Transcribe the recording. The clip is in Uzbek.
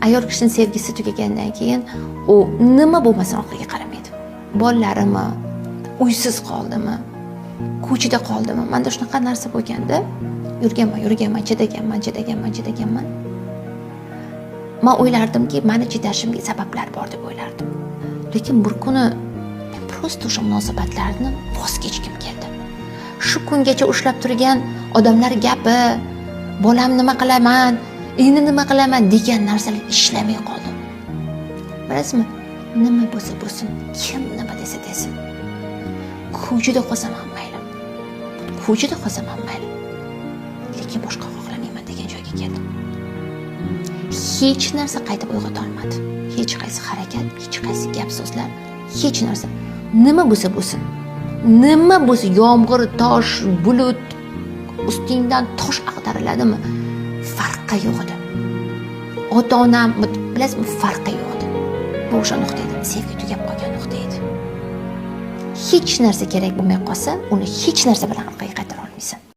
Ayol kishini sevgisi tugagandan keyin u nima bo'lmasin, orqaga qaramaydi. Bolalarimi, uysiz qoldimi, ko'chada qoldimi, manda shunaqa narsa bo'lganda, yurganman, yurganman, chidaganman, chidaganman, chidaganman. Man o'ylardimki, mani chidashimga sabablar bor deb o'ylardim. Lekin bir kuni men просто o'sha munosabatlarni voz kechgim keldi. Shu kungacha ushlab turgan odamlar gapi, bolam nima qilaman, endi nima qilaman degan narsalar ishlamay qoldi. Bilasizmi, nima bo'lsa bo'lsin, kim nima desa desin, ko'chada qolsam ham mayli, ko'chada qolsam ham mayli, lekin boshqa xohlamayman degan joyga keldim. Hech narsa qaytib uyg'ota olmadi, hech qaysi harakat, hech qaysi gap so'zlar, hech narsa. Nima bo'lsa bo'lsin, nima bo'lsa, yomg'ir, tosh, bulut, ustingdan tosh ag'dariladimi, farqi yo'q edi. Ota onam, bilasizmi, farqi yo'q edi. Bu o'sha nuqta edi, sevgi tugab qolgan nuqta edi. Hech narsa kerak bo'lmay qolsa, uni hech narsa bilan orqaga qaytara olmaysan.